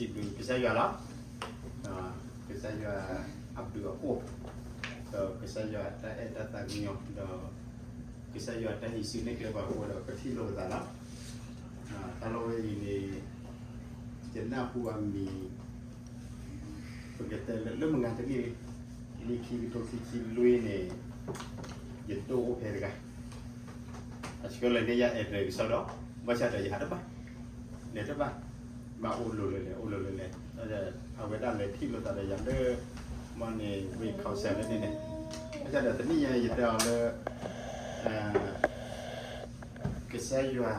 စံးဘျုးကစၢ်ယွၤလီၤ. ကစၢ်ယွၤအဘျုးအဖှိၣ်, ဒီးကစၢ်ယွၤတၢ်အဲၣ်တၢ်သးကညီၤ, ဒီး ကစၢ်ယွၤတၢ်ဟံးစုနဲၣ်ကျဲပှၤအဃိဒီး ပထံၣ်လိာ်ပသးလီၤ. တၢ်လီၢ်ဝဲအံၤန့ၣ် ယနၢ်ဟူအမံၤ ပကတဲလၢ လၢမုၢ်ဂၤတနံၣ်လံ, နံၣ်ခံကထိခံဆံလွံၢ်န့ၣ် ယဒိၣ်အိၣ်ဖဲတဂၤ, အဆှၢလၢန့ၣ်ယအဲၣ်ဒိးကစီဒီး, ဘၣ်ဆၣ်ဒီးယဟးတဘၣ်, လဲၤတဘၣ်, ဘၣ်အိၣ်လိၤလၢလဲၣ် အိၣ်လိၤလၢလဲၣ်, အဝဲဒၣ်လဲၤထံၣ်လိာ်သးဒီးယၤလၢ မ့ၢ်န့ၣ် ဝ့ၢ်ခီစဲးလၢန့ၣ်န့ၣ်, ဘၣ်ဆၣ်ဒီးတနံၣ်ညါယတဲအီၤလၢ ကစၢ်ယွၤ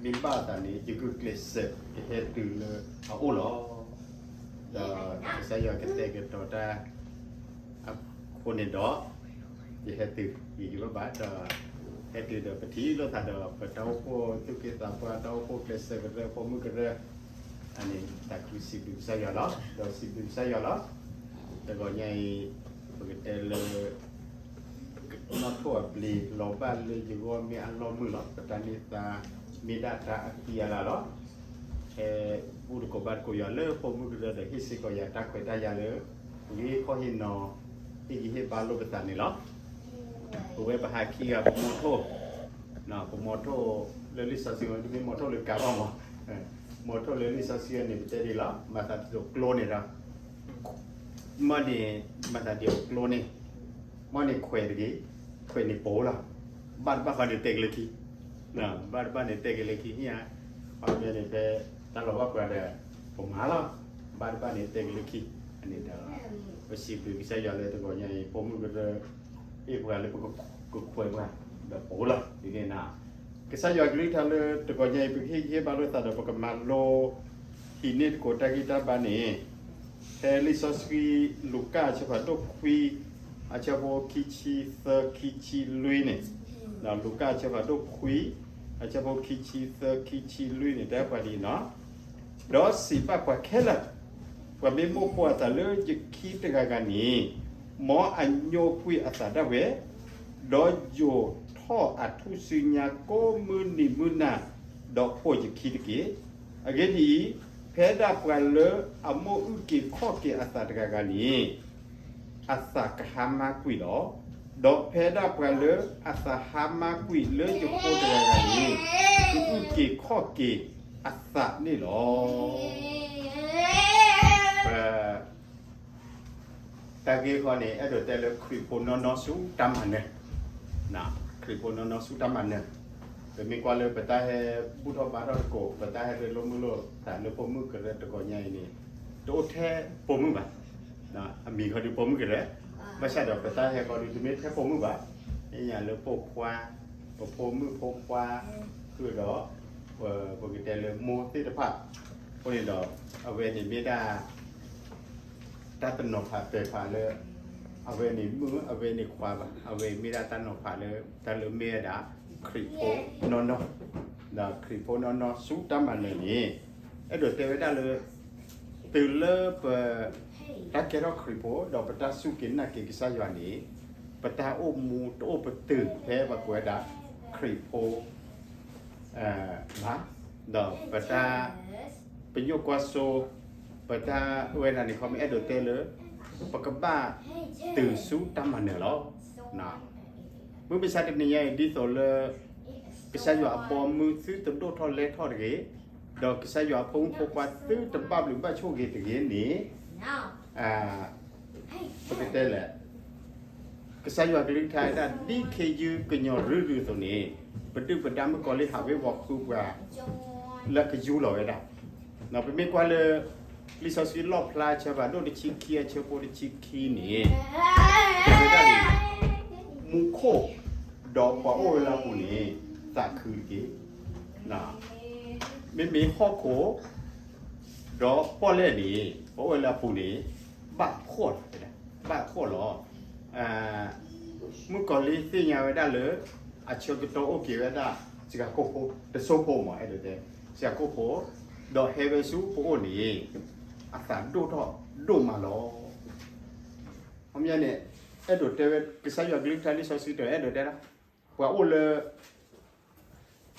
မ့ၢ်ဘၣ်အသးန့ၣ် ယဂုာ်ကျဲးစၢး ယဟဲတုၤလၢအအိၣ်လီၤ. ဒီးကစၢ်ယွၤကတဲာ်ကတီၤတၢ် အဃိန့ၣ်ဒီး ယဟဲတုၤ ယဂံၢ်ဘၣ်ဘၣ်ဒီး ဟဲတုၤဒီးပထံၣ်လိာ်သးဒီး ပတၢ်အိၣ်ဖှိၣ်သူၣ်က့သးပှၢ် တၢ်အိၣ်ဖှိၣ်ကျဲးစၢးကရၢ ဖိမုၣ်ကရၢ အန့ၣ် သးခုစံးဘျုးကစၢ်ယွၤလီၤ. ဒီးစံးဘျုးကစၢ်ယွၤလီၤ. တဂီၤညါအံၤ ပကတဲလၢ နီၣ်ထိၣ်အပျ့ၤ လီၤဘၣ်လၢယဂီၢ်မ့ၢ်အလီၢ်မုာ်လီၤ. ပတၢ်န့ၢ်သါ မ့ၢ်ဒၣ်တၢ်အဃံအလၤလီၤ. ဟဲဘူၣ်သကိးဘါသကိးယွၤလၢဖိမုၣ်ကရၢဒီး ဟ့ၣ်စ့ၢ်ကီးယၤတၢ်ခွဲးတၢ်ယာ်လၢ ပကဟ့ၣ်ခီၣ်ဟ့ၣ်နီၤ ဟ့ၣ်ဂံၢ်ဟ့ၣ်ဘါလိာ်ပသးန့ၣ်လီၤ. ပဝဲပဟးခံဂၤ ပမီထိၣ်, ပမီထိၣ်လၢလံာ်စီဆှံ တမ့ၢ်မီထိၣ်လၢကါဘၣ်မး, မီထိၣ်လၢလံာ်စီဆှံအန့ၣ် ပတဲဒ်လီၤ. မၤသးဒ်သိးကျိန့ၣ်ဒီး မ့ၢ်န့ၣ် မၤသးဒ်သိးကျိန့ၣ် မ့ၢ်န့ၣ်ခွဲးတဂ့ၤ, ခွဲးန့ၣ်ပိာ်လီၤ. ဘၣ်တဘၣ်ဃီန့ၣ်တဲက့ၤလၢခံ, ဘၣ်တဘၣ်န့ၣ်တဲက့ၤလၢခံ ဟံၣ်ဧါ, ခီပညီန့ၣ်ဖဲ တၢ်လီၤဘၣ်ပှၤဒီး ပမၤလီၤ. ဘၣ်တဘၣ်န့ၣ်တဲက့ၤလၢခံ, အန့ၣ်ဒီး ပစံးဘျုးကစၢ်ယွၤလၢတဂီၤညါအံၤ ဖိမုၣ်ကရၢ ဟ့ၣ်ပှၤလၢပကခွဲးပှၤ ဒီးပိာ်လီၤ. ဒ်န့ၣ် ကစၢ်ယွၤကလုၢ်ကထါလၢတဂီၤညါအံၤ ပကဟ့ၣ်ဂံၢ်ဟ့ၣ်ဘါလိာ်သးဒီး ပကမၤလိ ဟံးန့ၢ်သကိးတၢ်ဂံၢ်တၢ်ဘါန့ၣ် ဖဲလံာ်စီဆှံ လူၤကၣ်အဆၢဖးဒိၣ်ခွံ အဆၢဖိခံဆံသၢ ခံဆံလွံၢ်န့ၣ်, လူၤကၣ်အဆၢဖးဒိၣ်ခွံ အဆၢဖိခံဆံသၢ ခံဆံလွံၢ်န့ၣ် တဲပှၤဒ်အံၤနီၤ, ဒီးစံးဘၣ်ပှၤခဲလၢာ်, ပှၤမ့ၢ်မိၢ်ပိာ်အသးလၢယခံတဂၤဂၤန့ၣ်, မ်အညိကွံာ်အသးဒၣ်ဝဲ, ဒီးယိာ်ထီၣ်အထူၣ်စုညါကိးမုၢ်နံၤမုၢ်နၤ, ဒီးပိာ်ယခံတက့ၢ်. အဂ့ၢ်ဒ်အံၤ, ဖဲဒၣ်ပှၤလၢအမိၣ်အုၣ်က့ၤခီၣ်က့ၤအသးတဂၤဂၤန့ၣ်, အသးကဟါမၢ်ကွံာ်လီၤ. ဒီးဖဲဒၣ်ပှၤလၢအသးဟါမၢ်ကွံာ်လၢယဖိတဂၤဂၤန့ၣ်, ကအုၣ်က့ၤခီၣ်က့ၤအသးန့ၣ်လီၤ. တၢ်ဂ့ၢ်ခီန့ၣ် အဲၣ်ဒိးတဲလၢခရံာ်ဖိနီၢ်နီၢ်ဆူတၢ်မၤနၢၤ, ခရံာ်ဖိနီၢ်နီၢ်ဆူတၢ်မၤနၢၤ, ပမ့ၢ်ကွၢ်လၢပတၢ်ဟဲဘူၣ်ထီၣ်ဘါထီၣ်သကိး ပတၢ်ဟဲလၢလိၣ်မုၢ်လိၣ်သးလၢဖိမုၣ်ကရၢတဂီၤညါအံၤန့ၣ်, တအိၣ်ထဲပိာ်မုၣ်ဘၣ်. အမံၤခီဒုးပိာ်မုၣ်ကရၢ, ဘၣ်ဆၣ်ဒီးပတၢ်ဟဲခီဒုးတမ့ၢ်ထဲပိာ်မုၣ်ဘၣ်. မ့ၢ်ညါလၢပိာ်ခွါ, ပဖိမုၣ်ဖိခွါ, ဃုာ်ဒီး ပကတဲလၢမိၢ်သ့ၣ်တဖၣ်, အဃိန့ၣ်ဒီး အဝဲန့ၣ်မ့ၢ်ဒၣ် တၢ်တနီၤဖးပဲာ်ဖးလၢ အဝဲန့ၣ်မုၣ် အဝဲန့ၣ်ခွါဘၣ်, အဝဲမ့ၢ်ဒၣ်တၢ်နီၤဖးလၢ တၢ်လၢမ့ၢ်ဝဲဒၣ် ခရံာ်ဖိနီၢ်နီၢ်, ဒီးခရံာ်ဖိနီၢ်နီၢ်ဆူတၢ်မၤနၢၤန့ၣ်, အဲၣ်ဒိးတဲဝဲဒၣ်လၢ တုၤလၢပ တၢ်ကဲထီၣ်ခရံာ်ဖိ ဒီးပတၢ်စူၢ်က့ၤနာ်က့ၤကစၢ်ယွၤန့ၣ်, ပတၢ်အိၣ်မူတအိၣ်ပတုာ်ဖဲပှၤကိးဝဲဒၣ် ခရံာ်ဖိ ဘၣ်, ဒီးပတၢ် ပညိၣ်ကွၢ်စိ ပတၢ်ဝဲဒၣ်န့ၣ် ခီမ့ၢ်အဲၣ်ဒိးတဲလၢ ပကဘၣ်တုၤဆူတၢ်မၤနၢၤလီၤ. မုၢ်မဆါတနံၤညါအံၤ ဒ်သိးလၢ ကစၢ်ယွၤအဘီအမုၢ်သုတဒိၣ်ထီၣ်လဲၢ်ထီၣ်တဂ့ၤ, ဒီးကစၢ်ယွၤအဖိမုၣ်ဖိခွါသုတဘၣ်ဘျုးဘၣ်ဆိၣ်ဂ့ၤတဂ့ၤန့ၣ်, ပကတဲလဲၣ် ကစၢ်ယွၤကလုၢ်ကထါဝဲဒၣ် ဒ်ခ့ယုၢ်ကညီၤရုၢ်ရုၢ်အသိးန့ၣ်, ပဒုၣ်ပဒါမုၣ်ကီၤလံၢ်ဟးဝ့ၤဝီၤဃုပှၤ လၢကယူၢ်လီၤဝဲဒၣ်. ပမ့ၢ်ကွၢ်လၢ လံာ်စီဆှံလီၣ်ဖျါအဆၢဖးဒိၣ်တဆံခံ အဆၢဖိတဆံခံန့ၣ်, တဲဝဲဒၣ်န့ၣ် မူခိၣ် ဒီးပှၤအိၣ်ဝဲလၢအပူၤန့ၣ် သးခုတက့ၢ်. မ့မ့ၢ်ဟီၣ်ခိၣ် ဒီးပီၣ်လဲၣ်န့ၣ် ပှၤအိၣ်ဝဲလၢအပူၤန့ၣ် ဘၣ်ဖှီၣ်လီၤ, ဘၣ်ဖှီၣ်လီၤ. မုၣ်ကီၤလံၢ်သ့ၣ်ညါဝဲဒၣ်လၢ အဆၢကတီၢ်အိၣ်က့ၤဝဲဒၣ် စှၤကိာ်ဖိ တစိၢ်ဖိမး အဲၣ်ဒိးတဲ စှၤကိာ်ဖိ ဒီးဟဲဝဲဆူပအိၣ်န့ၣ် အသးဒိၣ်ထီၣ်ဒိၣ်မးလီၤ. ခီပညီန့ၣ် အဲၣ်ဒိးတဲဝဲ ကစၢ်ယွၤကလုၢ်ကထါလံာ်စီဆှံတဖၣ် အဲၣ်ဒိးတဲဒၣ် ပှၤအိၣ်လၢ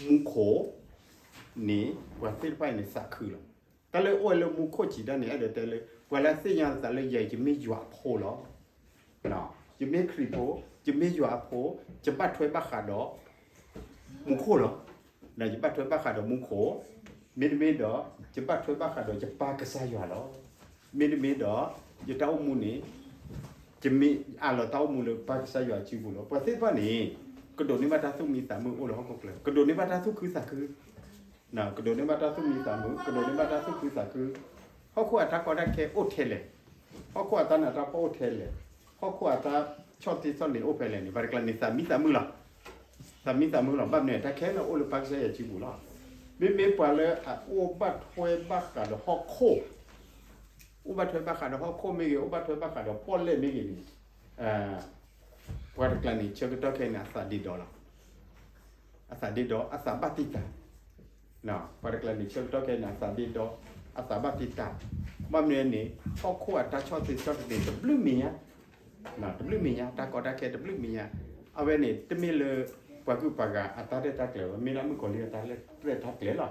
မူခိၣ်န့ၣ် ပှၤသ့ၣ်တဖၣ်အံၤန့ၣ် သးခုလီၤ. တၢ်လၢအိၣ်ဝဲလၢမူခိၣ်စံးတၢ်န့ၣ် အဲၣ်ဒိးတဲလၢ ပှၤလၢသ့ၣ်ညါသးလၢယၤ ယမ့ၢ်ယွၤအဖိလီၤ. ယမ့ၢ်ခရံာ်ဖိ, ယမ့ၢ်ယွၤအဖိ, ယဘၣ်ထွဲဘၣ်ဃးဒီး မူခိၣ်လီၤ. ယဘၣ်ထွဲဘၣ်ဃးဒီးမူခိၣ်, မ့တမ့ၢ်ဒီး ယဘၣ်ထွဲဘၣ်ဃးဒီးယပၢ်ကစၢ်ယွၤလီၤ. မ့တမ့ၢ်ဒီး ယတၢ်အိၣ်မူန့ၣ် ယမ့ၢ်အးလီၤတၢ်အိၣ်မူလၢပၢ်ကစၢ်ယွၤစုပူၤလီၤ. ပှၤသ့ၣ်တဖၣ်န့ၣ် ကဒိးန့ၢ်ဘၣ်တၢ်သူၣ်မံသးမုာ်အိၣ်လၢဟီၣ်ခိၣ်ချၢ, ကဒိးန့ၢ်ဘၣ်တၢ်သူၣ်ခုသးခု, ကဒိးန့ၢ်ဘၣ်တၢ်သူၣ်မံသးမုာ်, ကဒိးန့ၢ်ဘၣ်တၢ်သူၣ်ခုသးခု, ဟီၣ်ခိၣ်အတၢ်ကီတၢ်ခဲအိၣ်ထဲလဲၣ်, ဟီၣ်ခိၣ်အတၢ်နးတၢ်ဖှီၣ်အိၣ်ထဲလဲၣ်, ဟီၣ်ခိၣ်အတၢ်ဆီၣ်တံၢ်ဆီၣ်လ့ၤအိၣ်ဖဲလဲၣ်န့ၣ် ပှၤတကျါန့ၣ် သးမံသးမုာ်လီၤ. သးမံသးမုာ်လီၤ. ဘၣ်မနုၤ တၢ်ခဲလၢာ်အိၣ်လၢပၢ်ကစၢ်ယွၤစုပူၤလီၤ. မ့မ့ၢ်ပှၤလၢအအိၣ်ဘၣ်ထွဲဘၣ်ဃးဒီးဟီၣ်ခိၣ်, အိၣ်ဘၣ်ထွဲဘၣ်ဃးဒီးဟီၣ်ခိၣ်မ့ၢ်ဂ့ၤ, အိၣ်ဘၣ်ထွဲဘၣ်ဃးဒီးပီၣ်လဲၣ်မ့ၢ်ဂ့ၤန့ၣ်, ပှၤတကျါန့ၣ် ဆၢကတီၢ်ခဲအံၤန့ၣ် အသးဒ့ဒီလီၤ. အသးဒ့ဒီ, အသးဘၣ်တံာ်တာ်, ပှၤတကျါန့ၣ် ဆၢကတီၢ်ခဲအံၤန့ၣ် အသးဒ့ဒီ, အသးဘၣ်တံာ်တာ်, ဘၣ်မနုၤန့ၣ် ဟီၣ်ခိၣ်အတၢ်ဆီၣ်တံၢ်ဆီၣ်တလ့ၤန့ၣ် တဘျုးမဲာ်ညါ, တဘျုးမဲာ်ညါ, တၢ်ကီတၢ်ခဲတဘျုးမဲာ်ညါ, အဝဲန့ၣ် တမ့ၢ်လၢ ပှၤဂုၤပှၤဂၤအတၢ်ရဲၣ်တၢ်ကျဲၤဘၣ်, မ့ၢ်ဒၣ်မုၣ်ကီၤလံၢ်အတၢ်ရဲၣ်တၢ်ကျဲၤလီၤ.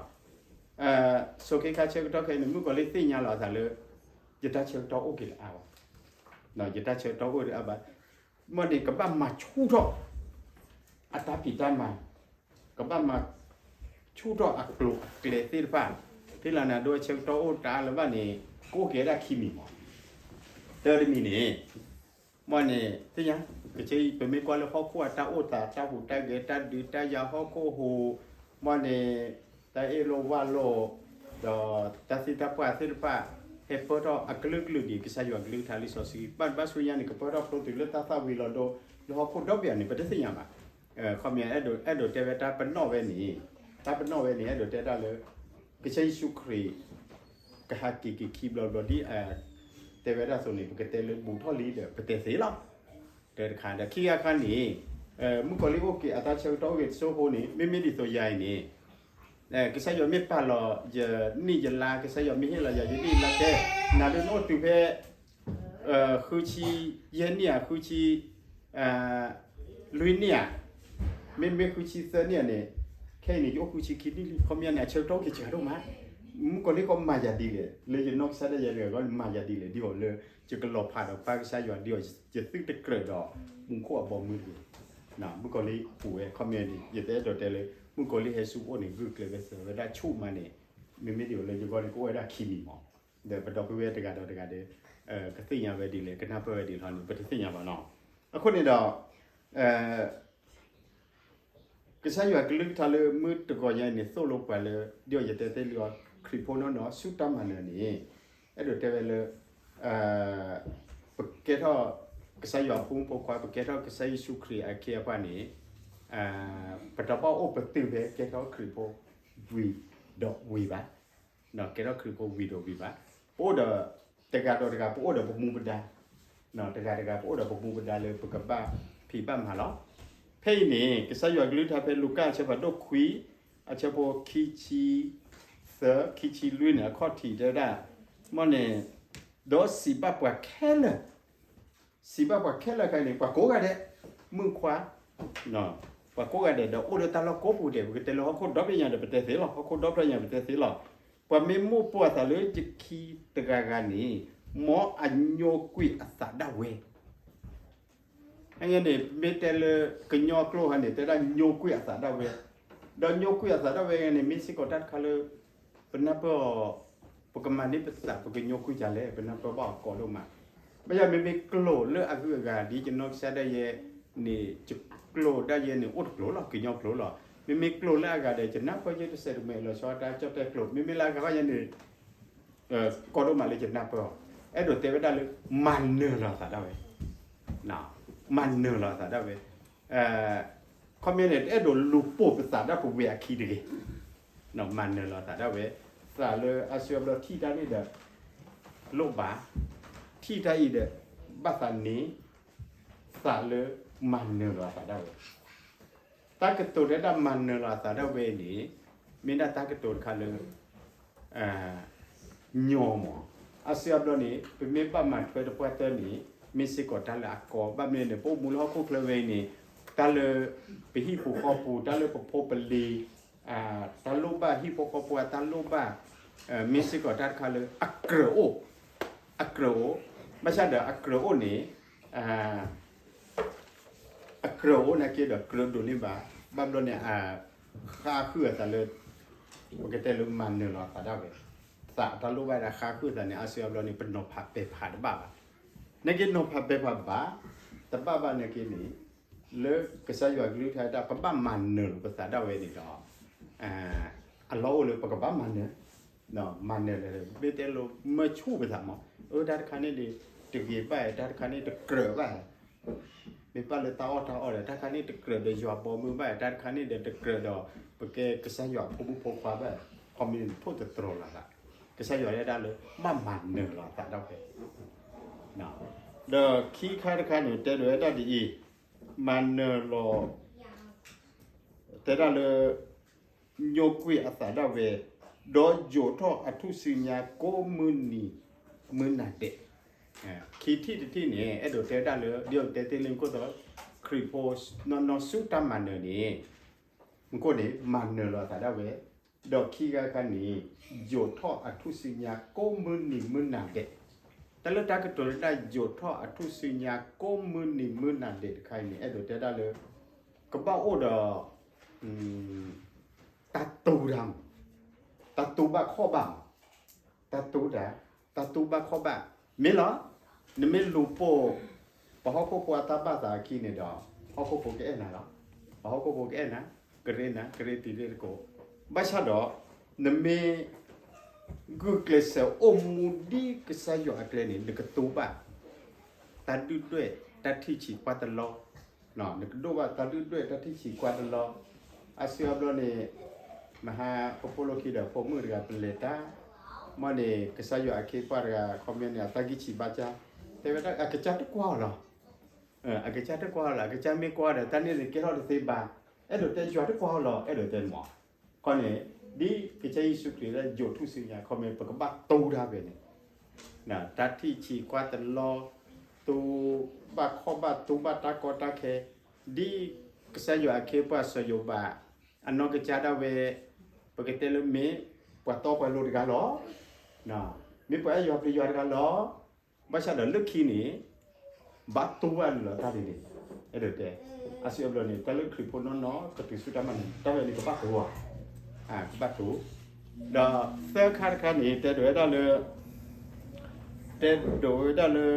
ဆိးက့ခါဆၢကတီၢ်ခဲအံၤန့ၣ် မုၣ်ကီၤလံၢ်သ့ၣ်ညါလီၤအသးလၢ ယတၢ်ဆၢကတီၢ်အိၣ်က့ၤတအါဘၣ်, ယတၢ်ဆၢကတီၢ်အိၣ်တအါဘၣ်, မ့ၢ်န့ၣ် ကဘၣ်မၤဆူၣ်ထီၣ် အတၢ်ဖံးတၢ်မၤ, ကဘၣ်မၤဆူၣ်ထီၣ်အကျိၤအကျဲသ့ၣ်တဖၣ်, ဖဲလၢနၤဒိဆၢကတီၢ်အိၣ်တအါလၢၤဘၣ်န့ၣ် ကအိၣ်က့ၤဝဲဒၣ်ခံမံၤမး, တၢ်တမံၤန့ၣ် မ့ၢ်န့ၣ် သ့ၣ်ညါ, ကဆၢအံၤ ပမ့ၢ်ကွၢ်လၢဟီၣ်ခိၣ်အတၢ်အိၣ်သး တၢ်ဟူးတၢ်ဂဲၤ တၢ်ဒုးတၢ်ယၤ ဟီၣ်ခိၣ်ဟူး, မ့ၢ်န့ၣ် တၢ်အ့ၣ်လိာ်ဝၣ်လိာ်, ဒီးတၢ်သံတၢ်ပှၢ်သ့ၣ်တဖၣ် ဟဲပၢၢ်ထီၣ်အကလုာ်ကလုာ်ဒ်ကစၢ်ယွၤကလုၢ်ကထါလံာ်စီဆှံ, ဘၣ်တဘၣ်ဆူညါန့ၣ် ကပၢၢ်ထီၣ်ဖျိတုၤလၢတၢ်သၣ်ဝံၤလီၤဒိ လၢဟီၣ်ခိၣ်ဒီဘ့ၣ်အံၤန့ၣ် ပတသ့ၣ်ညါဘၣ်. ခီပညီ အဲၣ်ဒိးတဲဝဲတၢ်ပနီၣ်ဝဲန့ၣ်, တၢ်ပနီၣ်ဝဲန့ၣ် အဲၣ်ဒိးတဲဒၣ်လၢ ကစၢ်ယ့ၣ်ၡူးခရံာ် ကဟးက့ၤက့ၤခံဘျီဘျီဒ် တဲဝဲဒၣ်အသိးန့ၣ် ပကတဲလၢဘူးထီၣ်လံဒီး ပတဲသ့လီၤ. တၢ်တခါဒီး ခံဂၤခါန့ၣ် မုၣ်ကီၤလံၢ်အိၣ်က့ၤအတၢ်ဆၢကတီၢ်အိၣ်က့ၤတစိၢ်ဖိန့ၣ် မ့မ့ၢ်ဒ်သိးယၤအံၤန့ၣ် ကစၢ်ယွၤမ့ၢ်ပာ်လီၤယနံၣ်ယလါ, ကစၢ်ယွၤမ့ၢ်ဟ့ၣ်လီၤယၤယနံၣ်ယလါတဲ, နၤဒ်နအိၣ်တုၤဖဲ ဃုဆံယဲၢ်နံၣ်ဧါ, ဃုဆံ လွံၢ်နံၣ်ဧါ, မ့မ့ၢ်ဃုဆံသၢနံၣ်ဧါန့ၣ်, ခဲအံၤန့ၣ် ယအိၣ်ဃုဆံခံနံၣ်လံ, ခီပညီန့ၣ် အဆၢကတီၢ်အိၣ်က့ၤစှၤဒိၣ်မး. မုၣ်ကီၤလံၢ်ကီးမၤယၤဒ်လဲၣ်, လၢယနီၢ်ကစၢ်ဒၣ်ယဲတဂၤကီး မၤယၤဒ်လဲၣ်, ဒ်အီၤလၢ ယကလီၤဖးဒီးပၢ်ကစၢ်ယွၤ, ဒ်အီၤယသုတကြၢးဒီးမူခိၣ်အဘီမုၢ်တဂ့ၤ. မုၣ်ကီၤလံၢ်ပူၤဝဲ ခီပညီန့ၣ် ယတအဲၣ်ဒိးတဲလၢ မုၣ်ကီၤလံၢ်ဟဲဆူပအိၣ်န့ၣ် ဂုာ်ကျဲးဝဲစၢၤဝဲဒၣ်ဆူၣ်မးန့ၣ်, မ့မ့ၢ်ဒ်အီၤလၢယဂီၢ်န့ၣ် ကအိၣ်ဝဲဒၣ်ခံမံၤမး, ဒီးပဒီပုၢ်ဝဲၢ်တဂၤဒီးတဂၤဒီး ကသ့ၣ်ညါဝဲဒ်လဲၣ်, ကနၢ်ပၢၢ်ဝဲဒ်လဲၣ်န့ၣ် ပတသ့ၣ်ညါဘၣ်နီၤ. အဃိန့ၣ်ဒီး ကစၢ်ယွၤကလုၢ်ကထါလၢမုၢ်တဂီၤညါအံၤန့ၣ် သိၣ်လိပှၤလၢ ဒ်အီၤယတဲသ့လံအီၤ ခရံာ်ဖိနီၢ်နီၢ်ဆူတၢ်မၤနၢၤန့ၣ်, အဲၣ်ဒိးတဲဝဲလၢ ပကဲထီၣ်ကစၢ်ယွၤအဖိမုၣ်ဖိခွါ, ပကဲထီၣ်ကစၢ်ယ့ၣ်ၡူးခရံာ်အခ့အပှၤန့ၣ်, ပတဘၣ်အိၣ်ပတုာ်ဖဲကဲထီၣ်ခရံာ်ဖိဝံၤဒီးဝံၤဘၣ်. ကဲထီၣ်ခရံာ်ဖိဝံၤဒီးဝံၤဘၣ်. ပအိၣ်ဒီးတဂၤဒီးတဂၤ ပအိၣ်ဒီးပမူပဒါ, တဂၤတဂၤ ပအိၣ်ဒီးပမူပဒါလၢပကဘၣ်ဖံးဘၣ်မၤလီၤ. ဖဲအံၤန့ၣ် ကစၢ်ယွၤကလုၢ်ကထါဖဲလူၤကၣ်အဆၢဖးဒိၣ်ခွံ, အဆၢဖိခံဆံသၢ ခံဆံလွံၢ်န့ၣ် အခီၣ်ထံးတဲဝဲဒၣ်, မ့ၢ်န့ၣ်, ဒီးစံးဘၣ်ပှၤခဲလၢာ် စံးဘၣ်ပှၤခဲလၢာ်ခဲအံၤန့ၣ် ပှၤကိးဂၤဒဲး, မုၣ်ခွါ, ပှၤကိးဂၤဒဲး ဒီးအိၣ်လၢတၢ်လီၢ်ကိးပူၤဒဲး, ပကတဲလၢဟီၣ်ခိၣ်ဒီဘ့ၣ်ညါဒီး ပတဲသ့လီၤ, ဟီၣ်ခိၣ်ဒီဖျၢၣ်ညါ ပတဲသ့လီၤ. ပှၤမ့ၢ်မိၣ်ပိာ်အသးလၢယခံတဂၤဂၤန့ၣ်, မ်အညိကွံာ်အသးဒၣ်ဝဲ အန့ၣ် မ့ၢ်တဲလၢကညီကျိာ်ဟဲန့ၣ် တဲဒၣ်ညိကွံာ်အသးဒၣ်ဝဲ, ဒီးညိကွံာ်အသးဒၣ်ဝဲန့ၣ် မ့ၢ်စ့ၢ်ကီးတၢ်တခါလၢ ပနၢ်ပၢၢ်အီၤ, ပကမၤန့ၢ်ပသး ပကညိကွံာ်ဒ်လဲၣ်, ပနၢ်ပၢၢ်ဘၣ်အီၤကိးဒိၣ်မး. ဘၣ်ဆၣ်မ့မ့ၢ်ကျိာ်လၢအဂုၤအဂၤ ဒ်ယနီၢ်ကစၢ်ဒၣ်ယဲန့ၣ် ယကျိာ်ဒၣ်ယဲန့ၣ် အိၣ်တကျိာ်လီၤ, ကညီကျိာ်လီၤ. မ့မ့ၢ်ကျိာ်လၢအဂၤဒီး ယနၢ်ပၢၢ်ယဲတစဲးတမှဲၤလီၤဆီတၢ်ကၠီၣ်တဲာ်ကျိာ်, မ့မ့ၢ်လၢအဂၤဘၣ်ယဲန့ၣ် ကိးဒိၣ်မးလၢယနၢ်ပၢၢ်အီၤ, အဲၣ်ဒိးတဲဝဲဒၣ်လၢ မၤနၢၤလီၤအသးဒၣ်ဝဲ, မၤနၢၤလီၤအသးဒၣ်ဝဲ, ခီပညီန့ၣ် အဲၣ်ဒိးလူၤပိာ်ပသးဒၣ်ပဝဲအခံတဂ့ၤ, မၤနၢၤလီၤအသးဒၣ်ဝဲ, သးလၢအစုအဘျီထံၣ်တၢ်န့ၣ်ဒီး လိၣ်ဘၣ်, ထံၣ်တၢ်အံၤဒီး ဘၣ်သးန့ၣ်, သးလၢမၤနၢၤလီၤအသးဒၣ်ဝဲ တၢ်ကတိၤတဲဒၣ်မၤနၢၤလီၤအသးဒၣ်ဝဲန့ၣ် မ့ၢ်ဒၣ်တၢ်ကတိၤတခါလၢ ညီမး. အစုအဘျီန့ၣ် ပမ့ၢ်ဘၣ်မၤထွဲတပှၢ်တၢၢ်န့ၣ် မ့ၢ်စ့ၢ်ကီးတၢ်လၢအကီ, ဘၣ်မနုၤန့ၣ် ပအိၣ်မူလၢဟီၣ်ခိၣ်ချၢဝဲအံၤန့ၣ် တၢ်လၢပဟံၣ်ဖိဃီဖိ, တၢ်လၢပဖိပလံၤ, တၢ်လိၣ်ဘၣ်ဟံၣ်ဖိဃီဖိအတၢ်လိၣ်ဘၣ်, မ့ၢ်စ့ၢ်ကီးတၢ်တခါလၢအကြၢးအိၣ်, အကြၢးအိၣ်, ဘၣ်ဆၣ်ဒီးအကြၢးအိၣ်န့ၣ် အကြၢးအိၣ်နာ်က့ဒီးကြၢးဒိးန့ၢ်ဘၣ်, ဘၣ်ဘျီန့ၣ် ဃါဃုာ်အသးလၢ ပကတဲလၢမၤနၢၤလီၤအသးဒၣ်ဝဲ, သးတၢ်လိၣ်ဘၣ်ဒၣ်ဃါဃုာ်သးန့ၣ် အါစုအါဘျီန့ၣ် ပနီၤဖးပဲာ်ဖးတဘၣ်ဘၣ်. နာ်က့နီၤဖးပဲာ်ဖးဘၣ်, တဘၣ်ဘၣ်နာ်က့န့ၣ် လၢကစၢ်ယွၤကလုၢ်ကထါတၢ် ပဘၣ်မၤနၢၤလီၤပသးဒၣ်ဝဲန့ၣ်ဒီး အလီၢ်အိၣ်လၢပကဘၣ်မၤနၢၤ, မၤနၢၤလၢ မ့ၢ်တဲလိၤမၢဆူၣ်ပသးမး, အၢ တၢ်တခါန့ၣ်ဒီး တဂ့ၤဘၣ်, တၢ်တခါန့ၣ်တကြၢးဘၣ်, မ့ၢ်ဘၣ်လၢတၢ်အီၣ်တၢ်အီဒီး တၢ်တခါန့ၣ်တကြၢးဒီးယွၤဘီမုၢ်ဘၣ်, တၢ်တခါန့ၣ်ဒီးတကြၢးဒီး ပကဲကစၢ်ယွၤဖိမုၣ်ဖိခွါဘၣ်, ခီမ့ၢ်န့ၣ်ထိၣ်သတြီၤလီၤသး, ကစၢ်ယွၤတဲဒၣ်လၢ ဘၣ်မၤနၢၤလီၤအသးဒၣ်ဝဲ ဒီးခံခါတခါန့ၣ် တဲဒိးဝဲဒၣ်ဒ်အံၤ, မၤနၢၤလီၤ, တဲဒၣ်လၢ ညိကွံာ်အသးဒၣ်ဝဲ, ဒီးယိးထီၣ်အထူၣ်စုညါကိးမုၢ်နံၤမုၢ်နၤဒဲး, ခံထံၣ်တထံၣ်န့ၣ် အဲၣ်ဒိးတဲဒၣ်လၢ ဒ်အတဲသ့လံခိၣ်သီ, ခရံာ်ဖိနီၢ်နီၢ်ဆူတၢ်မၤနၢၤန့ၣ် မ့ၢ်ကိၣ်န့ၣ် မၤနၢၤလီၤအသးဒၣ်ဝဲ, ဒီးခံဂၤခါန့ၣ် ယိးထီၣ်အထူၣ်စုညါကိးမုၢ်နံၤမုၢ်နၤဒဲး, တၢ်လၢတၢ်ကတိၤဒၣ်ယိးထီၣ်အထူၣ်စုညါကိးမုၢ်နံၤမုၢ်နၤဒဲးတခါအံၤန့ၣ် အဲၣ်ဒိးတဲဒၣ်လၢ ကဘၣ်အိၣ်ဒီး တၢ်တူၢ်တၢ်မး, တၢ်တူၢ်ဘၣ်ခီၣ်ဘၣ်မး, တၢ်တူၢ်တၢ်, တၢ်တူၢ်ဘၣ်ခီၣ်ဘၣ်, မ့ၢ်လီၤ, နမ့ၢ်လူၤပိာ် ပှၤဟီၣ်ခိၣ်ဖိအတၢ်ဘၣ်သးအခံန့ၣ်ဒီး ဟီၣ်ခိၣ်ဖိကအဲၣ်နၤလီၤ, ပှၤဟီၣ်ခိၣ်ဖိကအဲၣ်နၤ, ကရ့နၤ, ကရ့တံၤရ့တကိး, ဘၣ်ဆၣ်ဒီး နမ့ၢ် ဂုာ်ကျဲးစၢးအိၣ်မူဒ်ကစၢ်ယွၤအကျဲန့ၣ် နကတူၢ်ဘၣ် တၢ်ဒုၣ်ဒွဲၣ်တၢ်ထံၣ်ဆံးကွၢ်တလီ, နကဒိၣ်ဘၣ်တၢ်ဒုၣ်ဒွဲၣ်တၢ်ထံၣ်ဆံးကွၢ်တလီ, အါစုအါဘျီန့ၣ် မဟါပဖိလီၢ်ခံဒီး ဖိမုၣ်တဂၤပလဲၤတၢ်, မ်န့ၣ် ကစၢ်ယွၤအခ့အပှၤတဂၤ ခီပညီန့ၣ် အတၢ်ဂံၢ်ဆံးဘါစၢ်, တဲဝဲဒၣ်အကစၢ်တကွၢ်အီၤလီၤ, အကစၢ်တကွၢ်အီၤလီၤ, အကစၢ်မ့ၢ်ကွၢ်ဒီး တၢ်န့ၣ်န့ၣ်ကဲထီၣ်တသ့ဘၣ်, အဲၣ်ဒိးတဲယွၤတကွၢ်အီၤလီၤ အဲၣ်ဒိးတဲမး, ခီန့ၣ် ဒ်ကစၢ်ယ့ၣ်ၡူးခရံာ်လၢယိးထူၣ်စုညါ ခီမ့ၢ်ပကဘၣ်တူၢ်တၢ်ဝဲန့ၣ် တၢ်ထံၣ်ဆံးကွၢ်တလီ, တူၢ်ဘၣ်ခီၣ်ဘၣ် တူၢ်ဘၣ်တၢ်ကီတၢ်ခဲ, ဒ်ကစၢ်ယွၤအခ့အပှၤစီၤယိၤဘး အနီၢ်ကစၢ်ဒၣ်ဝဲ, ပကတဲလၢမ့ၢ်ပှၤတီပှၤလိၤတဂၤလီၤ, မ့ၢ်ပှၤအဲၣ်ယွၤပျံၤယွၤတဂၤလီၤ, ဘၣ်ဆၣ်ဒီးလၢခံန့ၣ် ဘၣ်တူၢ်ဘၣ်လီၤတၢ်န့ၣ်န့ၣ်, အဲၣ်ဒိးတဲ, အါစုအါဘျီန့ၣ် တၢ်လၢခရံာ်ဖိနီၢ်နီၢ် ကတုၤဆူတၢ်မၤနၢၤ တၢ်ဝဲန့ၣ်ကဘၣ်တူၢ်, ကဘၣ်တူၢ်, ဒီးသၢခါတခါန့ၣ် တဲဒိးဝဲဒၣ်လၢ တဲဒိးဝဲဒၣ်လၢ ဖဲ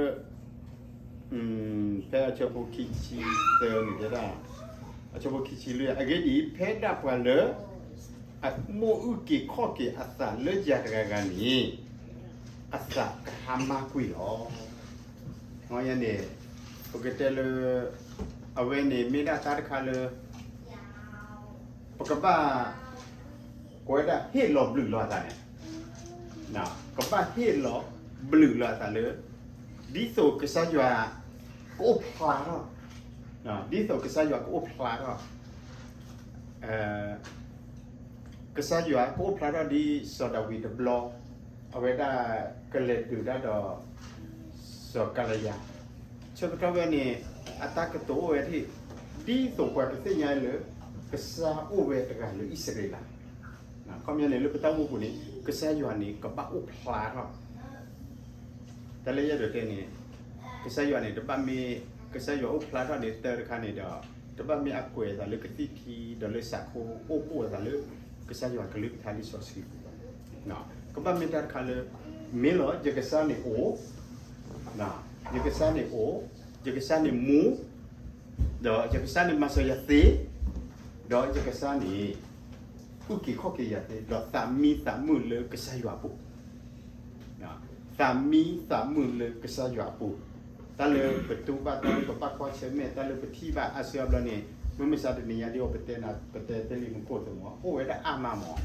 အဆၢဖိခံဆံသၢန့ၣ်တဲဒၣ်, အဆၢဖိခံဆံလွံၢ် အဂ့ၢ်ဒ်အံၤ, ဖဲဒၣ်ပှၤလၢ အမိၣ်အုၣ်က့ၤခီၣ်က့ၤအသးလၢယၤတဂၤဂၤန့ၣ် အသးကဟါမၢ်ကွံာ်လီၤ. န့ၣ် ပကတဲလၢ အဝဲန့ၣ်မ့ၢ်ဒၣ်တၢ်တခါလၢ ပကဘၣ် ကိးဝဲဒၣ်ဟ့ၣ်လီၤဘျုးလီၤအသးန့ၣ်, ကဘၣ်ဟ့ၣ်လီၤဘျုးလီၤအသးလၢ ဒ်သိးကစၢ်ယွၤ ကအိၣ်ဖျါထီၣ်, ဒ်သိးကစၢ်ယွၤကအိၣ်ဖျါထီၣ် ကစၢ်ယွၤကအိၣ်ဖျါထီၣ်ဒ်စီၤဒၤဝံးတဘျီ, အဝဲဒၣ်ကလဲၤဒုးတၢ်ဒီး စီၤကၤလယၤ, ဆၢကတီၢ်ဝဲန့ၣ် အတၢ်ကတိၤအိၣ်ဝဲဒၣ် ဒ်သိးပှၤကသ့ၣ်ညါလၢ ကစၢ်အိၣ်ဝဲတဂၤလၢအံၣ်စရ့လး, ခီပညီန့ၣ် လၢပတၢ်အိၣ်မူပူၤန့ၣ် ကစၢ်ယွၤန့ၣ် ကဘၣ်အိၣ်ဖျါထီၣ် တၢ်လၢယအဲၣ်ဒိးတဲန့ၣ် ကစၢ်ယွၤန့ၣ် တဘၣ်မ့ၢ် ကစၢ်ယွၤအိၣ်ဖျါထီၣ်န့ၣ် တၢ်တခါန့ၣ်ဒီး တဘၣ်မ့ၢ်အကွဲးအသးလၢကသံၣ်ခံ ဒီးလၢစးခိ အိၣ်ဘိၣ်အသးလၢ ကစၢ်ယွၤကလုၢ်ကထါလံာ်စီဆှံပူၤဘၣ်, ကဘၣ်မ့ၢ်တၢ်တခါလၢ မ့ၢ်လီၤ ယကစၢ်န့ၣ်အိၣ် ယကစၢ်န့ၣ်အိၣ်, ယကစၢ်န့ၣ်မူ, ဒီးယကစၢ်န့ၣ်မၤစၢၤယၤသ့, ဒီးယကစၢ်န့ၣ် အုၣ်က့ၤခီၣ်က့ၤယၤသ့, ဒီးသးမံသးမုာ်လၢကစၢ်ယွၤအပူၤ, သးမံသးမုာ်လၢကစၢ်ယွၤအပူၤ, တၢ်လၢပတူၢ်ဘၣ် တၢ်လၢပဘၣ်ကွၢ်ဆၢၣ်မဲာ် တၢ်လၢပထံၣ်ဘၣ်အါစုအါဘျီန့ၣ် မုၢ်မဆါတနံၤညါဒ်အံၤ ပတဲနၤ ပတဲသ့လံမူခိၣ်သ့မး အိၣ်ဝဲဒၣ်အါမးမး,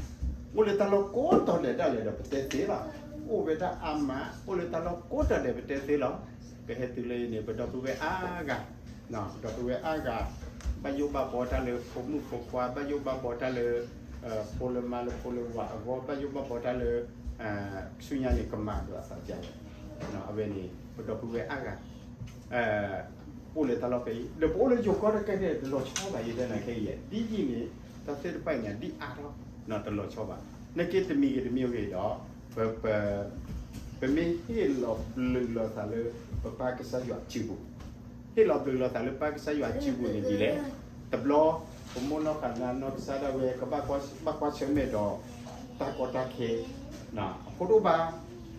အိၣ်လၢတၢ်လီၢ်ကိးတီၤဒဲးဒၣ်လဲာ် ဒီးပတဲသ့လီၤ, အိၣ်ဝဲဒၣ်အါမး အိၣ်လၢတၢ်လီၢ်ကိးတီၤဒဲး ပတဲသ့လီၤ, ပဟဲတုၤလၢအံၤန့ၣ် ပဒီပုၢ်ဝဲၢ်အါဂၤ ပဒီပုၢ်ဝဲၢ်အါဂၤ ဘၣ်ယိၣ်ဘၣ်ဘီတၢ်လၢဖိမုၣ်ဖိခွါ ဘၣ်ယိၣ်ဘၣ်ဘီတၢ်လၢ ဖိလၢမါလၢဖိလၢဝၤအဂီၢ် ဘၣ်ယိၣ်ဘၣ်ဘီတၢ်လၢ ဆူညါန့ၣ် ကမၤဒိးအသးပျၢ်ဝဲ, အဝဲန့ၣ် ပဒီပုၢ်ဝဲၢ်အါဂၤ အိၣ်လၢတၢ်လီၢ်ဖဲအံၤ ဒီးပအိၣ်လၢယိၤကီၢ်တကဲန့ၣ် တလီၤဆီဘၣ် ယတဲနၤခဲအံၤ ဒ်ယံာ်န့ၣ် တၢ်သ့ၣ်တဖၣ်အံၤညါ ဒ်အါထီၣ် တလီၤဆီဘၣ် နာ်က့တမံၤဂ့ၤတမံၤဂ့ၤဒီး ပ ပ ပမ့ၢ်ဟ့ၣ်လီၤဘျုးလီၤသးလၢ ပပၢ်ကစၢ်ယွၤအစုပူၤ, ဟ့ၣ်လီၤဘျုးလီၤသးလၢပၢ်ကစၢ်ယွၤအစုပူၤန့ၣ်ဒ်လဲၣ်. တဘျီ ပမိၢ်နီၢ်ဃာ်နၤနီၢ်ကစၢ်ဒၣ်ဝဲ ကဘၣ်ကွၢ်ဆၢၣ်မဲာ်ဒီး တၢ်ကီတၢ်ခဲ, အဖိတအိၣ်ဘၣ်,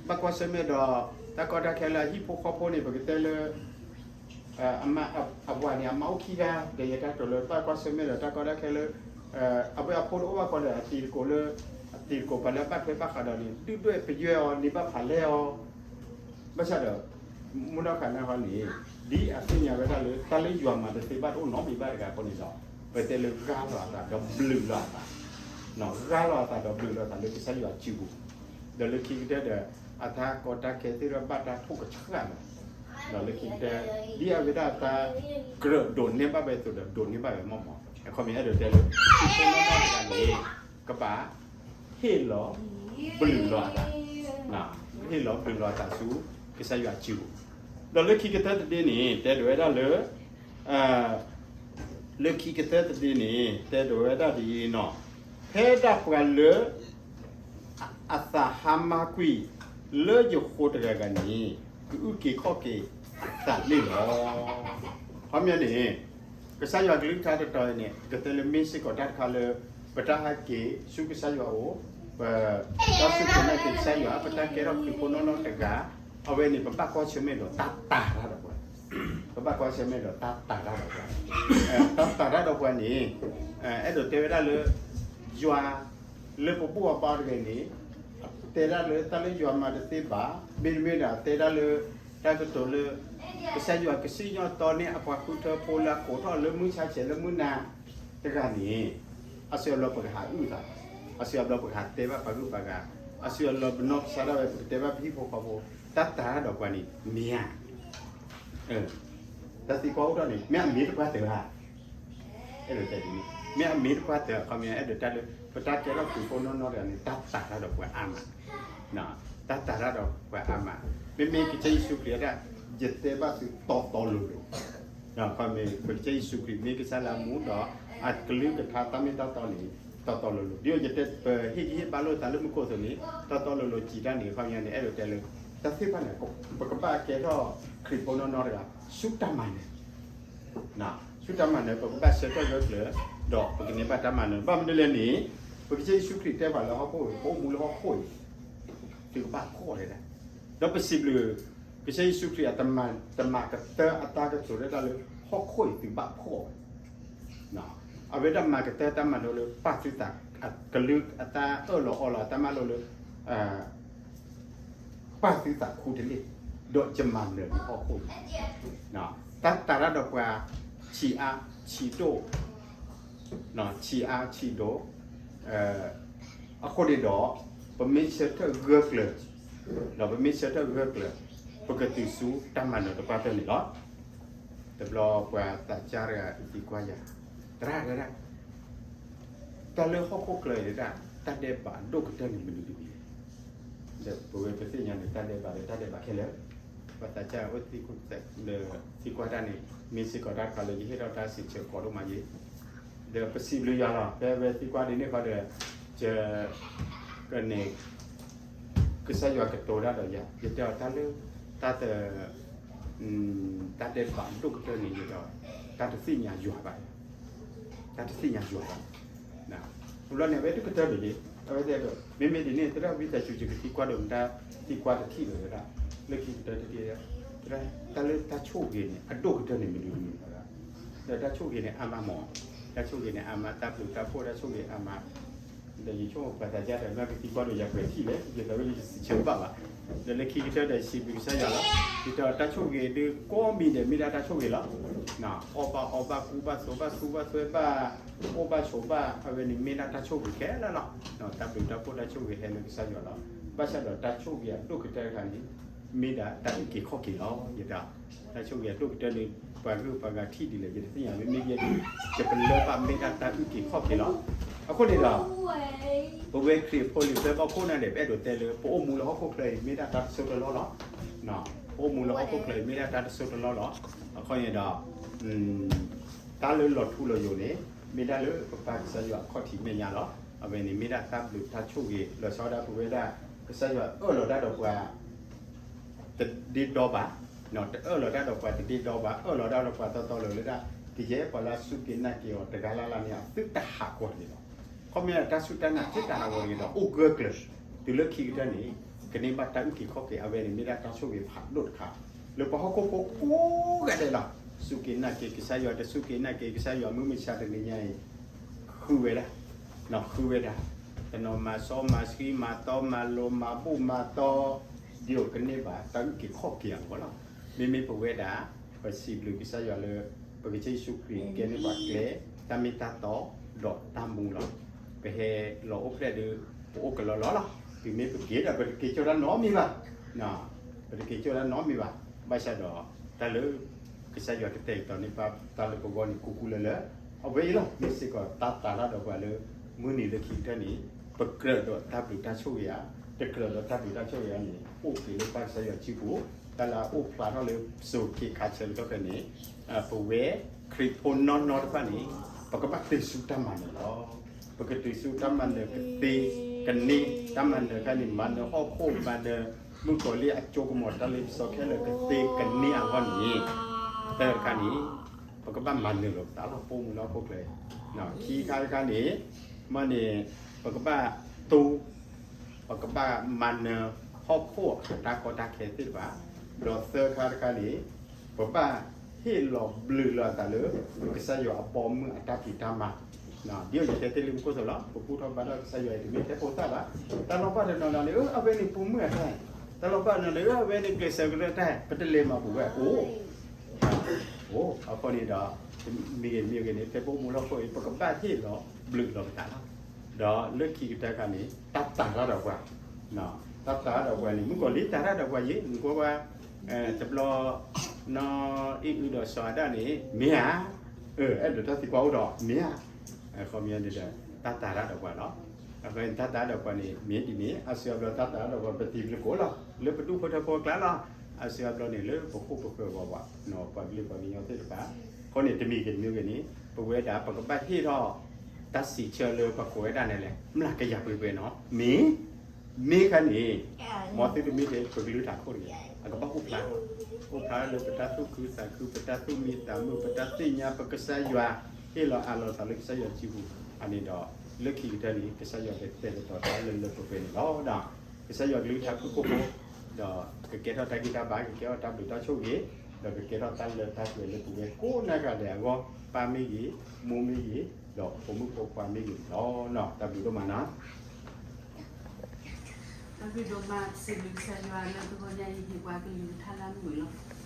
ဘၣ်ကွၢ်ဆၢၣ်မဲာ်ဒီး တၢ်ကီတၢ်ခဲလၢအဟံၣ်ဖိဃီဖိန့ၣ် ပကတဲလၢ အဝၤန့ၣ် အမါအိၣ်ခံဂၤ ဒီးယတၢ်တိာ်လၢဘၣ်ကွၢ်ဆၢၣ်မဲာ်ဒီးတၢ်ကီတၢ်ခဲလၢ အဝဲအဖိတအိၣ်ဘၣ်ဃီဒီး အတံၤသကိးလၢ အတံၤသကိးပှၤလၢအဘၣ်ထွဲဘၣ်ဃးဒီးန့ၣ် ဒုၣ်ဒွဲၣ်ပယွဲအီၤ န့ၢ်ဘၣ်ဖးလဲအီၤ, ဘၣ်ဆၣ်ဒီး မိၢ်နီၢ်ဃာ်နၤဟီန့ၣ် ဒ်အသ့ၣ်ညါဝဲဒၣ်လၢ တၢ်လၢယွၤမၤတသ့ဘၣ်တအိၣ်နီတမံၤဘၣ်တဂၤအဃိန့ၣ်ဒီး ပတဲလၢဂၢ်လီၤအသးဒီးဘျုးလီၤအသး, ဂၢ်လီၤအသးဒီးဘျုးလီၤအသးလၢကစၢ်ယွၤအစုပူၤ, ဒီးလၢခံကတၢၢ်ဒီး အတၢ်ကီတၢ်ခဲသ့ၣ်ဒီးဘၣ်တၢ်ထိၣ်ကဆှၣ်လီၤ, ဒီးလၢခံကတၢၢ် ဒ်အဝဲဒၣ်တၢ်ကြၢးဒိးန့ၢ်ဘၣ်ဝဲအသိးဒီး ဒိးန့ၢ်ဘၣ်ဝဲမ့ၢ်မ့ၢ်, အခီပညီအဲၣ်ဒိးတဲလၢ ဟံၣ်ဖိဃီဖိတဂၤန့ၣ် ကဘၣ် ဟ့ၣ်လီၤ ဘျုးလီၤအသး, ဟ့ၣ်လီၤဘျုးလီၤအသးဆူ ကစၢ်ယွၤအစုပူၤ, ဒီးလၢခံကတၢၢ်တဒ့န့ၣ် တဲဒိးဝဲဒၣ်လၢ လၢခံကတၢၢ်တဒ့န့ၣ် တဲဒိးဝဲဒၣ်ဒ်အံၤနီၤ, ဖဲဒၣ်ပှၤလၢ အသးဟါမၢ်ကွံာ် လၢယဃိတဂၤဂၤန့ၣ် ကအုၣ်က့ၤခီၣ်က့ၤအသးန့ၣ်လီၤ. ခီပညီန့ၣ် ကစၢ်ယွၤကလုၢ်ကထါတတီၤအံၤန့ၣ် ကတဲလၢမ့ၢ်စ့ၢ်ကီးတၢ်တခါလၢ ပတၢ်ဟဲက့ၤဆူကစၢ်ယွၤအအိၣ်, ပတၢ်စူၢ်က့ၤနာ်က့ၤကစၢ်ယွၤ, ပတၢ်ကဲထီၣ်ခရံာ်ဖိနီၢ်နီၢ်တဂၤ, အဝဲန့ၣ် ပဘၣ်ကွၢ်ဆၢၣ်မဲာ်ဒီးတၢ်တာ်တၢ်ဒီးပှၤ, ပဘၣ်ကွၢ်ဆၢၣ်မဲာ်ဒီးတၢ်တာ်တၢ်ဒီးပှၤ, တၢ်တာ်တၢ်ဒီးပှၤန့ၣ် အဲၣ်ဒိးတဲဝဲဒၣ်လၢ ယွၤ လၢပဘူၣ်အဘါတဂၤန့ၣ် တဲဒၣ်လၢတၢ်လၢယွၤမၤတသ့ဘၣ်, မ့တမ့ၢ်ဒီးတဲဒၣ်လၢ တၢ်ကတိၤလၢ ကစၢ်ယွၤကစံၣ်ညီၣ်တီန့ၢ်အပှၤဃုထၢဖိလၢအကိးထီၣ်လၢမုၢ်ဆါဆဲးလၢမုၢ်နၤတဂၤန့ၣ် အစုအဘျီပကဟးအုၣ်သး, အစုအဘျီပကဟးတဲဘၣ်ပှၤဂုၤပှၤဂၤ, အစုအလီၢ်ပနီၢ်ကစၢ်ဒၣ်ဝဲ ပကတဲဘၣ်ပဟံၣ်ဖိဃီဖိ, တၢ်တာ်တၢ်ဒီးပှၤန့ၣ် မ့ၢ်ဧါ တၢ်သံကွၢ်အိၣ်ထီၣ်န့ၣ် မ့ၢ်အမ့ၢ်တပှၢ်တၢၢ်ဧါ, အဲၣ်ဒိးတဲဒ်န့ၣ် မ့ၢ်အမ့ၢ်တပှၢ်တၢၢ် အခီပညီ အဲၣ်ဒိးတဲလၢ ပတၢ်ကဲထီၣ်ခရံာ်ဖိနီၢ်နီၢ်တဂၤန့ၣ် တၢ်တာ်တၢ်ဒီးပှၤအါမး, တၢ်တာ်တၢ်ဒီးပှၤအါမး, မ့မ့ၢ်ကစၢ်ယ့ၣ်ၡူးခရံာ်ဒၣ် ယတဲဘၣ်သုတီတီလိၤလိၤ ခီမ့ၢ် ပကစၢ်ယ့ၣ်ၡူးခရံာ်မ့ၢ်ကစၢ်လၢအမူဒီး အကလုၢ်ကထါတၢ်မ့ၢ်တၢ်တီန့ၣ် တီတီလိၤလိၤ ဒ်သိးယတဲ ပဟ့ၣ်ဂံၢ်ဟ့ၣ်ဘါလိာ်သးလၢမူခိၣ်အသိးန့ၣ် တီတီလိၤလိၤစံးတၢ်န့ၣ် အခီပညီန့ၣ် အဲၣ်ဒိးတဲလၢ တၢ်သ့ၣ်တဖၣ်န့ၣ် ပကဘၣ်ကဲထီၣ်ခရံာ်ဖိနီၢ်နီၢ်တဂၤ ဆူတၢ်မၤနၢၤ ဆူတၢ်မၤနၢၤ ပကဘၣ်ဆၢထၢၣ်ဂၢၢ်ကျၢၤ ဒီးပကန့ၢ်ဘၣ်တၢ်မၤနၢၤ ဘၣ်မနုၤလဲၣ်န့ၣ် ပကစၢ်ယ့ၣ်ၡူးခရံာ်တဲပှၤလၢဟီၣ်ခိၣ် ပအိၣ်မူလၢဟီၣ်ခိၣ်အံၤ သုကဘၣ်ဖှီၣ်လဲၣ်ဒၣ် ဒီးပစံးဘျုး ကစၢ်ယ့ၣ်ၡူးခရံာ်အတမၤ တမၤကတၢၢ်အတၢ်ကတိၤဒၣ်လၢ ဟီၣ်ခိၣ်အံၤသုဘၣ်ဖှီၣ်ဝဲ အဝဲဒၣ်မၤကတၢၢ်တၢ်မၤလိလၢပာ်သုသး ကလုာ်အတၢ်အၢၣ်လီၤအီလီၤအတၢ်မၤလိလၢ ပာ်သုသးခူတလ့ၢ်, ဒီးယမၤနၢၤလၢဟီၣ်ခိၣ်လီၤ. တၢ်တာ်တၢ်ဒီးပှၤ ဆံးအါ ဆံးဒိၣ် ဆံးအါ ဆံးဒိၣ် အဃိန့ၣ်ဒီး ပမ့ၢ်ဆၢထၢၣ်ဂၢၢ်ကျၢၤ ဒီးပမ့ၢ်ဆၢထၢၣ်ဂၢၢ်ကျၢၤ ပကတုၤဆူတၢ်မၤနၢၤတပှၢ်တၢၢ်န့ၣ်လီၤ. တဘျီပှၤသးစၢ်တဂၤသံကွၢ်ယၤ, သရၣ်တဂၤ တၢ်လၢဟီၣ်ခိၣ်ချၢအံၤဒၣ် တၢ်ဒဲးဘးအဒိၣ်ကတၢၢ်န့ၣ်မနုၤတမံၤလဲၣ်. ဒီးပဝဲပသ့ၣ်ညါန့ၣ် တၢ်ဒဲးဘးလၢတၢ်ဒဲးဘးခဲလၢာ်, ပှၤသးစၢ်အိၣ်သံကွၢ်တၢ်န့ၣ် မ့ၢ်စ့ၢ်ကီးတၢ်တခါလၢ ယဟ့ၣ်ထီၣ်တၢ်စံးဆၢကိးဒိၣ်မးယ့ၢ် ဒီးပစံးဘျုးယွၤလီၤ. ဖဲဝဲသံကွၢ်ဒ်န့ၣ်ဃီဒီး ယ ကန့ၣ် ကစၢ်ယွၤကတိၤတၢ်ဒီးယၤ, ယတဲအီၤတၢ်လၢ တၢ်တ တၢ်ဒဲးဘးဒိၣ်ကတၢၢ်န့ၣ်ဒီး တၢ်တသ့ၣ်ညါယွၤဘၣ်, တၢ်တသ့ၣ်ညါယွၤဘၣ်. တဘျီန့ၣ် အဝဲဒိၣ်ကတၢၢ်န့ၣ်လံ, အဝဲတဲဒီး မ့မ့ၢ်ဒ်န့ၣ် သရၣ်ဝံသးစူၤ ယကသံကွၢ်ဒီးမတၤ သံကွၢ်တထံၣ်လၢၤဝဲဒၣ်, လၢခံကတၢၢ်တထံၣ်, တၢ်လၢတၢ်ဆိၣ်ဂ့ၤန့ၣ် အဒိၣ်ကတၢၢ်န့ၣ်မနုၤမနုၤလီၤ, ဒီးတၢ်ဆိၣ်ဂ့ၤန့ၣ်အါမးမး, တၢ်ဆိၣ်ဂ့ၤန့ၣ်အါမး တၢ်ဘျုးတၢ်ဖှိၣ်တၢ်ဆိၣ်ဂ့ၤအါမး ဒီးယဆိကမိၣ်ပှၤသးစၢ်ဒီး မ့ၢ်ကသံကွၢ်ဒီးယၤပှဲၤထံၣ်လဲၣ်, ယသးဝဲယစံးဆၢဘၣ်ဘၣ်. ဒီးလၢခံကတၢၢ်ဒီးစံးဘျုးကစၢ်ယွၤလီၤ. ယတဲအီၤတၢ်ဆိၣ်ဂ့ၤဒုးကိးမံၤဒဲး မ့ၢ်ဒၣ်တၢ်ဆိၣ်ဂ့ၤလီၤ. အီၣ်ဘၣ်အီဘၣ် ကူဘၣ်သိးဘၣ် သူဘၣ်သွဲဘၣ် အိၣ်ဘၣ်ဆိးဘၣ် အဝဲန့ၣ်မ့ၢ်ဒၣ်တၢ်ဆိၣ်ဂ့ၤခဲလၢာ်လီၤ. တၢ်ဘျုးတၢ်ဖှိၣ်တၢ်ဆိၣ်ဂ့ၤဟဲလၢကစၢ်ယွၤလီၤ. ဘၣ်ဆၣ်ဒီးတၢ်ဆိၣ်ဂ့ၤအဒိၣ်ကတၢၢ်တခါန့ၣ် မ့ၢ်ဒၣ်တၢ်အုၣ်က့ၤခီၣ်က့ၤလီၤ. ယတဲ တၢ်ဆိၣ်ဂ့ၤအဒိၣ်ကတၢၢ်န့ၣ် ပှၤဂုၤပှၤဂၤထံၣ်ဒ်လဲၣ် ယတသ့ၣ်ညါ မ့မ့ၢ်ယဲဒၣ် ယပလၢဘၣ်မ့ၢ်ဒၣ်တၢ်အုၣ်က့ၤခီၣ်က့ၤလီၤ. အဃိန့ၣ်ဒီး ပဝဲခရံာ်ဖိလံၤသၢဘီခိၣ်န့ၣ်ဒီး ပအဲၣ်ဒိးတဲလၢ ပအိၣ်မူလၢဟီၣ်ခိၣ်ချၢအံၤ မ့ၢ်ဒၣ်တၢ်တစိၢ်တလီၢ်လီၤ. ပအိၣ်မူလၢဟီၣ်ခိၣ်ချၢအံၤ မ့ၢ်ဒၣ်တၢ်တစိၢ်တလီၢ်လီၤ. အခီပညီဒီး တၢ်လၢလီၤထူလီၤယိာ်န့ၣ် မ့ၢ်ဒၣ်လၢပပၢ်ကစၢ်ယွၤအခီၣ်ထံးမဲာ်ညါလီၤ. အဝဲန့ၣ်မ့ၢ်ဒၣ်တၢ်ဘျုးတၢ်ဆိၣ်ဂ့ၤ လီၤဆီဒၣ်တၢ် ပဝဲဒၣ် ကစၢ်ယွၤအၢၣ်လီၤတၢ်ဒီးပှၤ တဒ့ဒီဘၣ်, တအၢၣ်လီၤတၢ်ဒီးပှၤတဒ့ဒီဘၣ်, အၢၣ်လီၤတၢ်ဒီးပှၤတီတီလိၤလိၤလၢဒၣ် ကယဲၢ်ပှၤလၢအစူၢ်က့ၤနာ်က့ၤအီၤတဂၤလၢ်လၢ်န့ၣ် အသုတဟးဂီၤတဂ့ၤလီၤ. ခီမ့ၢ်တၢ်စူၢ်တၢ်နာ်က့ၤတဟးဂီၤတဂ့ၤဒီး အိၣ်ဂၢၢ်ကျၢၤ တုၤလၢခံကတၢၢ်န့ၣ် ကန့ၢ်ဘၣ်တၢ်အုၣ်က့ၤခီၣ်က့ၤ အဝဲန့ၣ်မ့ၢ်ဒၣ်တၢ်ဆိၣ်ဂ့ၤဖးဒိၣ်တခါ လၢပှၤဟီၣ်ခိၣ်ဖိကိးဂၤဒဲးလီၤ. စူၢ်က့ၤနာ်က့ၤကစၢ်ယွၤ တစူၢ်က့ၤနာ်က့ၤကစၢ်ယွၤ မုၢ်မဆါတနံၤညါအံၤ ဃုဝဲဒၣ်, ဃုဝဲဒၣ်, တနီၤမၤစီမၤဆှံ မၤတီမၤလိၤ မၤဘူၣ်မၤတီ ဒ်သိးကန့ၢ်ဘၣ်တၢ်အုၣ်က့ၤခီၣ်က့ၤအဂီၢ်လီၤ. မ့မ့ၢ်ပဝဲဒၣ် ပစံးဘျုးကစၢ်ယွၤလၢ ပကစၢ်ယ့ၣ်ၡူးခရံာ်ကဲန့ၢ်ပှၤကျဲ တၢ်မ့ၢ်တၢ်တီ ဒီးတၢ်မူလီၤ. ပဟဲလီၤအိၣ်ဖျဲၣ်ဒီး ပအိၣ်ကလီလီၤလီၤ. တုၤမ့ၢ်ပက့ၤဒီး ပတက့ၤကၠီတၢ်နီတမံၤဘၣ်, ပတက့ၤကၠီတၢ်နီတမံၤဘၣ်. ဘၣ်ဆၣ်ဒီး တၢ်လၢ ကစၢ်ယွၤကတဲာ်ကတီၤန့ၢ်ဘၣ်တၢ်လၢပဂီၢ်န့ၣ် ကူကူလၢလၢ အဝဲအံၤလီၤ. မ့ၢ်စ့ၢ်ကီးတၢ်တာ်တၢ်ဒီးပှၤလၢ မုၢ်နံၤလၢခံကတၢၢ်န့ၣ် ပကြၢးဒီးတၢ်ဘျုးတၢ်ဆိၣ်ဂ့ၤဧါ, တကြၢးဒီးတၢ်ဘျုးတၢ်ဆိၣ်ဂ့ၤဧါန့ၣ် အိၣ်က့ၤလၢပၢ်ကစၢ်ယွၤစုပူၤ, တၢ်လၢအအိၣ်ဖျါထီၣ်လၢစိၤခ့ခါဆၢကတီၢ်ဖဲန့ၣ် ပဝဲခရံာ်ဖိနီၢ်နီၢ်တဖၣ်န့ၣ် ပကဘၣ်တုၤဆူတၢ်မၤနၢၤလီၤ. ပကတုၤဆူတၢ်မၤနၢၤကသ့ကန့ၢ် တၢ်မၤနၢၤတခါန့ၣ် မၤနၢၤဟီၣ်ခိၣ် မၤနၢၤမုၣ်ကီၤလံၢ်အစိကမီၤ တၢ်လ့ပစီခဲလၢာ်ကသ့ကန့ၢ်အဂီၢ်န့ၣ် တၢ်တခါန့ၣ် ပကဘၣ်မၤနၢၤလီၤပသးလီၤ ပိာ်မုၣ်လၢဟီၣ်ခိၣ်ချၢအံၤ. ခံခါတခါန့ၣ် မ့ၢ်န့ၣ် ပကဘၣ်တိ ပကဘၣ်မၤနၢၤဟီၣ်ခိၣ်အတၢ်ကီတၢ်ခဲသ့ၣ်တဖၣ်, ဒီးသၢခါတခါန့ၣ် ပဘၣ်ဟ့ၣ်လီၤဘျုးလီၤအသးလၢ ကစၢ်ယွၤအဘီမုၢ်အတၢ်ဖံးတၢ်မၤ, ဒ်သိးယတဲတ့ၢ်လံမူခိၣ်သိးလီၤ. ပဘူၣ်ထီၣ်ဘါထီၣ်ကစၢ်ယွၤအံၤ တမ့ၢ်ထဲဖိသၣ်ဘၣ်. တၢ်လီၤဘၣ်တနီၤနီၤန့ၣ် အဝဲန့ၣ်ပိာ်မုၣ်အတၢ်, တၢ်လီၤဘၣ်တနီၤန့ၣ် အဝဲန့ၣ်ကျဲးစၢးကရၢတၢ် ပတလဲၤမၤပူၤဝဲအိၣ် အိၣ် အဃိန့ၣ်ဒီး မ့ၢ်ဂ့ၤမ့ၢ်ဂ့ၤန့ၣ် ဖဲပအိၣ်မူလၢဟီၣ်ခိၣ်အံၤ ပကဘၣ်ဟ့ၣ်လီၤဘျုးလီၤပသးလီၤ. ဒီးလၢခံကတၢၢ်ခါန့ၣ် တၢ်တာ်တၢ်ဒီးပှၤ, တၢ်တာ်တၢ်ဒီးပှၤန့ၣ် မုၣ်ကီၤလံၢ်တာ်တၢ်ဒီးပှၤယ့ၣ် နကွၢ်ဝဲ တဘျီ နီၢ်အံၣ်အုဒီးစီၤအၤဒၣ်န့ၣ် မ့ၢ်ဧါ, အဲၣ်ဒိးတၢ်သံကွၢ်အိၣ်ဒီး မ့ၢ်ဧါ, အခီပညီန့ၣ်ဒီး တၢ်တာ်တၢ်ဒီးပှၤလီၤ. အဃိန့ၣ် တၢ်တာ်တၢ်ဒီးပှၤန့ၣ် မ့ၢ်ဒ်န့ၣ် အါစုအါဘျီတၢ်တာ်တၢ်ဒီးပှၤ ပတံၤပတကိးလီၤ. လၢပဒူၣ်ဖိထၢဖိအကျါလီၤ. အါစုအါဘျီန့ၣ် လၢပဃိၣ်ပဃၢၤပှၤဘၣ် ပှၤကလုာ်ပှၤကညီသ့ၣ်တဖၣ်, အဃိန့ၣ် တမံၤဂ့ၤတမံၤဂ့ၤန့ၣ် ပဝဲဒၣ်ပကဘၣ်ဟ့ၣ်ထီၣ် တၢ်စံးဆၢလၢပကိးဝဲဒၣ်န့ၣ်လဲၣ် မျးကယၤပှဲၤပှဲၤနီၤ မ့ၢ် မ့ၢ်ခါန့ၣ် မ်သုတမ့ၢ်ထဲပကလုၢ်ထးခိၣ်တဂ့ၤ, အကဘၣ်အိၣ်ဖျါ, အိၣ်ဖျါလၢပတၢ်သူၣ်ခုသးခု ပတၢ်သူၣ်မံသးမုာ် ပတၢ်သ့ၣ်ညါ ပကစၢ်ယွၤ ဟ့ၣ်လီၤအးလီၤသးလၢကစၢ်ယွၤစုပူၤ, အန့ၣ်ဒီး လၢခံကတၢၢ်န့ၣ် ကစၢ်ယွၤကတဲာ်ကတီၤတၢ်လၢလၢပှဲၤပှဲၤန့ၣ်လီၤ. ဒီး ကစၢ်ယွၤကလုၢ်ထးခိၣ်ဖိ ဒီးကကဲထီၣ်တၢ်ဂံၢ်တၢ်ဘါ ကကဲထီၣ်တၢ်ဘျုးတၢ်ဆိၣ်ဂ့ၤ, ဒီးကကဲထီၣ်တၢ်လၢတၢ်ပှဲၤလၢပဝဲကိးနဂၤဒဲးအဂီၢ်, ပၢ်မ့ၢ်ဂ့ၤ, မိၢ်မ့ၢ်ဂ့ၤ, ဒီးဖိမုၣ်ဖိခွါမ့ၢ်ဂ့ၤန့ၣ်လီၤ. တၢ်ဘျုးဒိၣ်မးနီၤ. တၢ်ဘျုးဒိၣ်မး စံးဘျုးကစၢ်ယွၤလၢတဂီၤညါအံၤ ဟ့ၣ်ပှၤကလုၢ်ကထါလၢအမုာ်လီၤ.